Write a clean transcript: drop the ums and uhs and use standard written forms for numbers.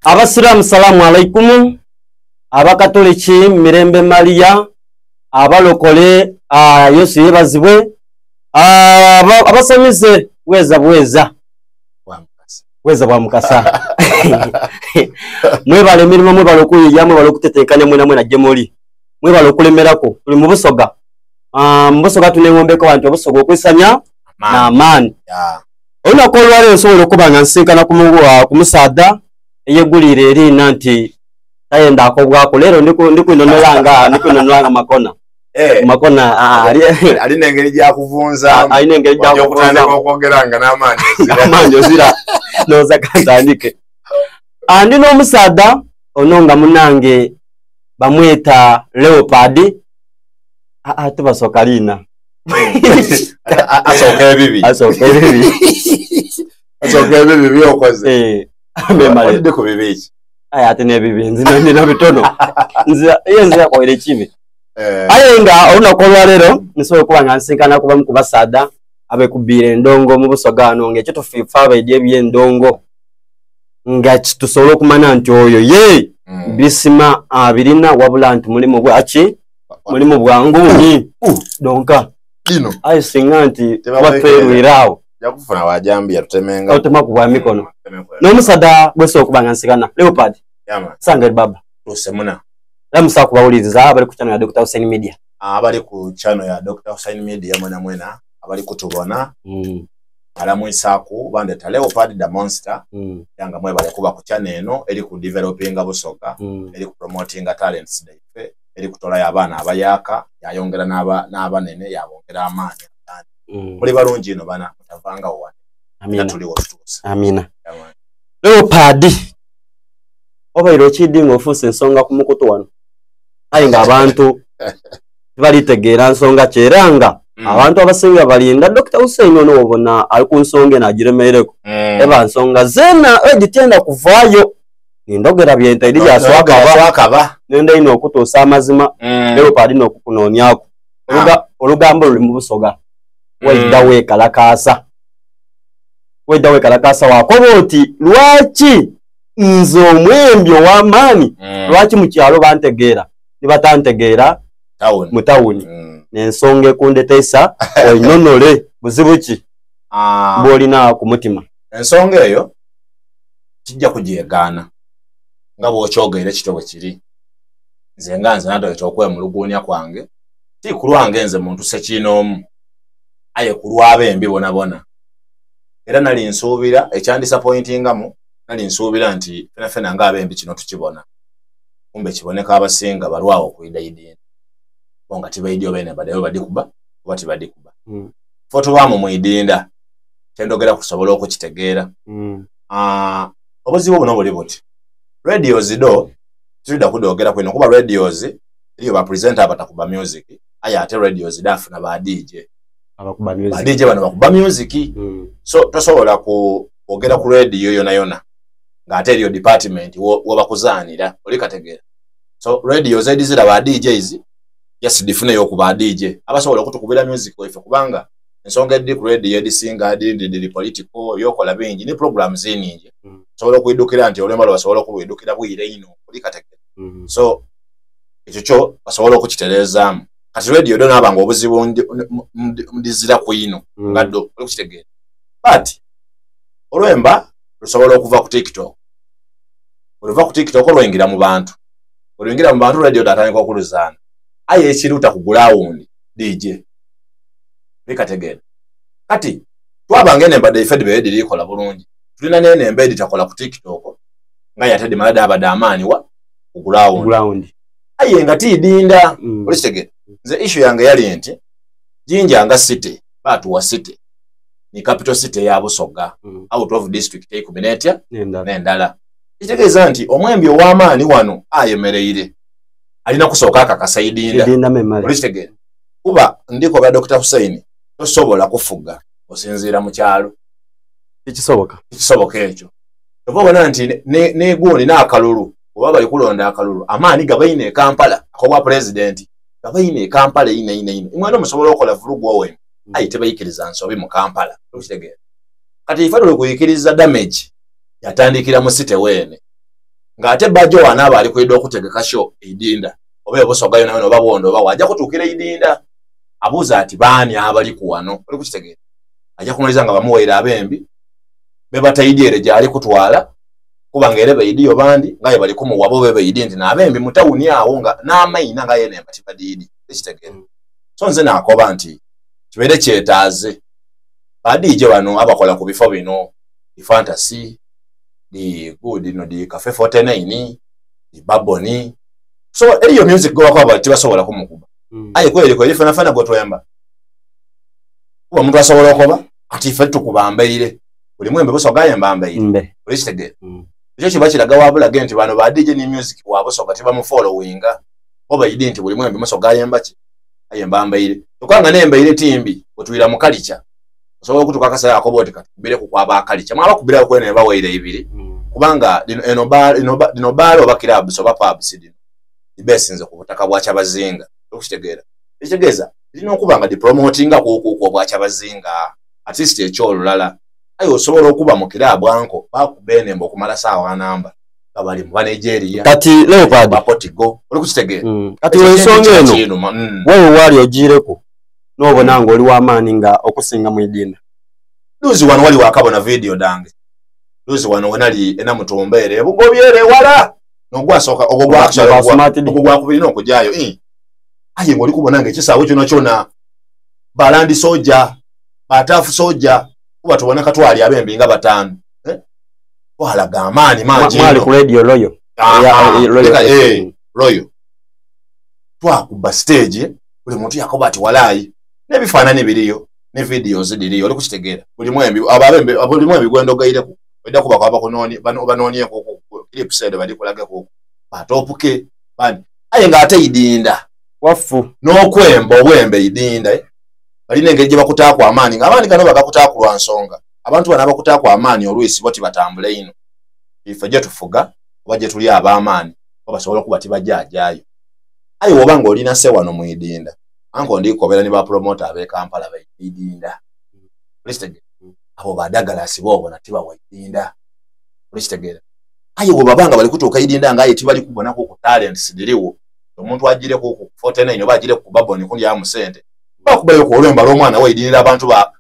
Abasiraamu salaamu alaikumu, Abakatoliki mirembe Maria, Abalokole Yesu yebazibwe, Abasamize bweza bweza. Bweza bwa Mukasa. Mwebale emirimo, mwebale okuyiiya, mwebale okutetenkania mwenamwena gye muli. Mwebale okulemeraku. Tuli mu Busoga. Mu Busoga tunegomba nti Obusoga okwisania n'amaani. Olunaku olwaleero nsobola okuba nga nsisinkana ku musaadha eyeguliire eriina nti tayenda akobwaku. Leero ndi kwinhonhola nga ndi kwinhonhola nga makona. Eh, Makona ali alina engeri gyakuvunzaamu. Alina engeri Wajja okutandika gyakuvunzaamu. okwogera nga n'amaani ozira. Amaani ozira. Ndowooza kantandike. Ndi n'omusaadha ono nga munange bamweta Leopard. Aa tibasooka liina. Asooka ebibi. Asooka ebibi. Asooka ebibi by'okoze. Eh, memale. Olidde ku bibi ki? Aye ate n'ebibi nzina nina bitono. Nzira ye nzira kwaire ekibi. Eh. Aye nga olunaku olwaleero nsobola okuba nga nsinkana ku bamu ku basaadha abekubbiire endongo mu Busoga ghano nga ekitufu ife abaidhi eby'endongo nga tusobola okumanya nti oyo ye bisima abirina wabula nti mulimu bwaki? Mulimu bwa nguuni dhonka. Dhino. Aye singa nti tuba Tebakwekerera. twerwire agho. Ojja kufuna bwa jambiya tutemenga. Otemaku bwa mikono. N'omusaadha gwe nsobola okuba nga nsikana, Leopard, Yeah man. sanga eri baba. Tuuse muna. Era musobola kubawuliriza abali ku channel ya Dokita Hussein Media. Abali ku channel ya Dokita Hussein Media mwenamwena abali kutubona alamwisaaku bandheta Leopard the Monster era nga mwebale kuba ku channel eno eri ku developinga Busoga, eri ku promotinga talents dhaife, eri kutolayo abaana abayaaka yayongera n'abanene yabongera amaani agandi. Muli balungi inho bana mutavangagho ghano era tuligho tutuuse. Amina. Leopard obaire okiidhi nga ofuuse ensonga ku mukutu ghano aye nga abantu tibali tegeera nsonga ki era nga abantu abasinga balinda Dokita Hussein ono wobona ali ku nsonga eno agiremeireku eba nsonga zeena edhitenda kuvaayo. Ni ndhogera bye ntaidhi bya swakaba nenda inho okutuusa amazima Leopard n'okukunooniaku. Olugambo luli mu Busoga waidha weekalakaasa. Waidha weekalakaasa waakoba oti lwaki nze omwembi ow'amaani lwaki mu kyalo bantegeera ni batantegeera mu tawuni? N'ensonga ekundeteisa oinonole buzibu ki bw'olina ku mutima? Ensonga eyo tija kugyegaana nga bw'okyogeire kityo bwe kiri. Nze nga nze natoita okwemuluguunia kwange, ti ku lwange nze muntu ssekiinoomu, aye ku lw'abembi bonabona. Era nali nsuubira, ekyandisapointingamu, nali nsuubira nti fenafena ng'abembi kino tukibona. Kumbe kiboneka abasinga balwagho okwidha idinda, bo nga tibaidhi oba enhemba dhaibwe badhikuba oba tibadhikuba. Ffe otubaamu mu idinda, kye ndhogeraku tusobola okukitegeera. Obuzibu buno buli buti, radios dho titwidha kudhogeraku inho kuba radios eriyo ba presenter abatakuba music aye ate radios dhafuna ba DJ. Ba DJ bano bakuba music. So tosobola kwogera ku radio yonayona nga ate eriyo department webakuzaanira, oli kategeera? So radios edhizira ba DJs just dhifuneyo ku ba DJ abasobola okutukubira music waife kubanga ensonga edhiri ku radio edhisinga edhindi dhiri political, ebyokola bingi ni programs nhingi. Osobola okwidhukira nti olwemba lwo basobola okulwidhukira bwire inho, oli kategeera? So ekyo kyo basobola okukitereezaamu. Kati radio dho naaba nga obuzibu ndhiziraku inho nga dho, oli kukitegeera? But olwemba lusobola okuva ku tiktok, bweluva ku tiktok lwaingira mu bantu, bwelwingira mu bantu radio dhatandika okuluzaana. Aye ekiruta ku gulawundi DJ. Oli kategeera? Kati twaba nga enhemba dhaife dhibaire dhiri kola bulungi, tulina n'enhemba edhitakola ku tiktok nga aye ate dhimala dhaaba dha maani wa? Ku gulawundi. Aye nga tidinda. Oli kitegeera? Nze issue yange yali nti Jinja nga city baatuwa city ni capital city eya Busoga out of district eikumi n'etya? N'endala. Ekitegeeza nti omwembi ow'amaani wano ayemereire alina kusooka akakasa idinda. Oli kitegeera? Kuba ndikobera Dokita Hussein tosobola kufuga osinziira mu kyalo. Tikisoboka. Tikisoboka ekyo. Kyova obona nti n'egundi n'akalulu oba bali kulonda akalulu amaani gaba inho e Kampala ak'obwa pulezidenti gaba inho e Kampala einho einho einho. Imwe eno musobola okola vulugu owenu aye tebaikiriza nsobi mu Kampala. Okitegeera? Kati ife tuli kwikiriza damage yatandikira mu city weene. Ng'ate Bajjo wanaaba ali kwida okutegeka show eidinda oba ebusoga yona yona oba Bwondo oba wajja kutuukira eidinda, abuuza ati, "Baani abali ku wano?" Oli kukitegeera? Ajja kumaliza nga bamuwaire abembi be bataidi ere gyali kutwala, kubanga ere baidiyo bandi nga ye bali kumuwa bo be baidi nti n'abembi mu tawuni awo nga n'amaina nga yenemba tibadiidi. Ekitegeera? So nze nakoba nti kibeere kyetaaze ba DJ bano abakola ku bifo bino, di Fantasy, di good no, di Cafe 49, di Baboni, so eriyo music gwebakoba tibasobola kumukuba. Aye kweriko eri fena fena gwetwemba, kuba omuntu asobola okoba ati ife tukuba mbaire, buli mwembe Busoga ayemba mbaire. Mbe. Olikitegeera? Ekyo kiba kiraga wabulage nti bano ba DJ ni music wa Busoga tibamufollowinga, oba idi nti buli mwembe Musoga ayemba ki? Ayemba mbaire. Kyokka nga n'embaire timbi, otwira mu kalica osobola okutuuka akaseera akoba oti katukubire kwaba kalica, mwaba kubirawo kwene ebawaire ibiri. Kubanga lino eno lino baala oba clubs oba pubs dino dibesinze ku butaka bwa Kyabazinga. Okukitegeera? Ekitegeeza lirina okuba nga dipromotinga kuukuuku obwa Kyabazinga, at least ekyolulala. Aye osobola okuba mu kiraabu anko bakuba enemba okumala saawa namba nga bali mu Banigeria. Kati Leopard, Bapotigo, oli kukitegeera? Kati ensonga eno, Kinuma. Wewe waali ogiireku n'obona ng'oli w'amaani nga okusinga mu idinda? Luzi wano wali wakabona video dange, luzi wano wenali enamutumba ere ebugobyere ewala nogwasooka ogwo Gwa Smart D. Ogwo gwakubiri n'okujaayo, eh. Aye ng'oli kubona nga ekisaawe kyona kyona balandi soja, batafu soja, kuba tubona katwali abembi nga bataano, eh? Twalaga amaani mangi Mwali nnyo. Ku Radio Royal. Aha, Royal leka, FM. Royal twakuba stage, buli muntu yakoba ati walaayi, n'ebifaananyi biriyo ne videos diriyo. Oli kukitegeera? Buli mwembi abo abembe, buli mwembi gwendogaireku ojja kuba kwaba kunooni banoonyeeko ku clips edo balikulageko batoopuke bandi, aye ng'ate idinda Wafu. N'okwemba obwembe idinda, eh? Balina engeri gye bakutaaku amaani, ng'amaani gano bagakutaaku lwa nsonga. Abantu bano abakutaaku amaani olwisi bo tibatambula ino, ife gye tufuga oba gye tuli ab'amaani bo basobola okuba tibajajaayo. Aye woba ng'olina se wano mu idinda anko ndikobera ni bapromota ab'e Kampala baidinda, olikitegeera? Abo badagalasi boobona tibawa idinda, olikitegeera? Aye bwebaba nga bali kutuuka idinda nga aye tibali kubonako ku talents diriwo, omuntu agireko ku 49 oba agire ku Baboni kundyamu sente, bakubayo ku olwemba lw'omwana weidinira abantu ba